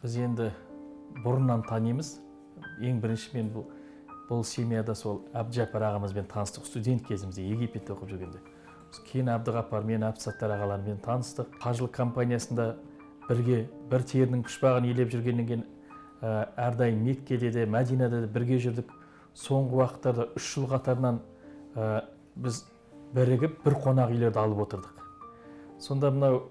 Біз енді бұрыннан танимыз. Ең бірінші мен бұл семьяда сол Әбдіжаппар ағамызбен таныстық студент кезімізде, Египетте оқып жүргенде. Кейін Әбдіғаппар мен Әбдісаттар ағаларымен таныстық. Қажылық компаниясында бірге бір терінің пұшпағын елеп жүргеннен кейін әрдайым Меккеде де, Мәдинада да бірге жүрдік. Соңғы уақыттарда 3 жыл қатарынан біз бірігіп бір қонақ үйлерді алып отырдық. Сонда мынау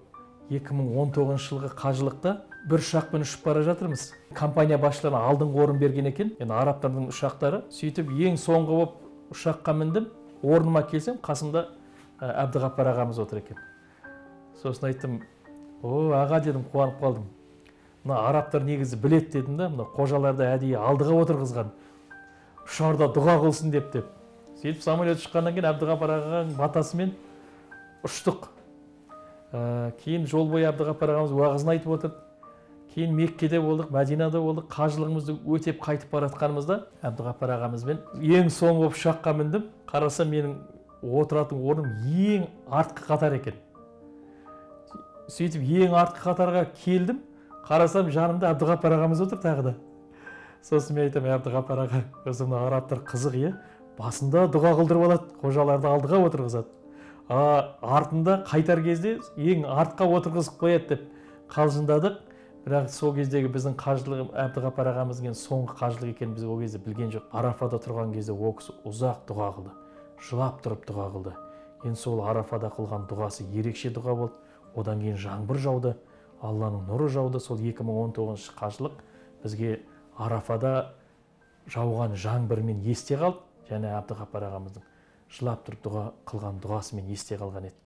2019 жылғы қажылықта бір ұшақпен ұшып бара жатырмыз. Компания басшыларына алдыңғы орын берген екен, енді арабтардың ұшақтары. Сөйтіп ең соңғы болып ұшаққа міндім. Орныма келсем, қасымда Әбдіғаппар ағамыз отыр екен. Сосын айттым, о, аға дедім, қуанып қалдым. Мына арабтар негізі білет дедім да, мына қожаларды әдейі алдыға отырғызған. Ұшарда дұға қылсын деп. Сөйтіп самолет ұшқаннан кейін Әбдіғаппар ағаның батасымен ұштық. Кейін жол бойы Әбдіғаппар ағамыз уағызын айтып отырды. Кейін Меккеде болдық, Мәдинада болдық, қажылығымызды өтеп қайтып бара жатқанымызда Әбдіғаппар ағамызбен ең соңғы болып ұшаққа міндім. Қарасам, менің отыратын орным ең артқы қатар екен. Сөйтіп ең артқы қатарға келдім. Қарасам, жанымда Әбдіғаппар ағамыз отыр тағы да. Сосын мен айтамын, Әбдіғаппар аға, өзі мына арабтар қызық, е? Басында дұға қылдырып алады, қожаларды алдыға отырғызады. Артында қайтар кезде ең артқа отырғызып қояды деп қалжыңдадық. Бірақ сол кездегі біздің қажылық Әбдіғаппар ағамыздың соңғы қажылық екенін біз ол кезде білген жоқ. Арафада тұрған кезде ол кісі ұзақ дұға қылды, жылап тұрып дұға қылды. Енді сол Арафада қылған дұғасы ерекше дұға болды. Одан кейін жаңбыр жауды, Алланың нұры жауды. Сол 2019 қажылық бізге Арафада жауған жаңбырмен есте қалды және Әбдіғаппар ағамыздың жылап тұрып дұға қылған дұғасымен есте қалған еді.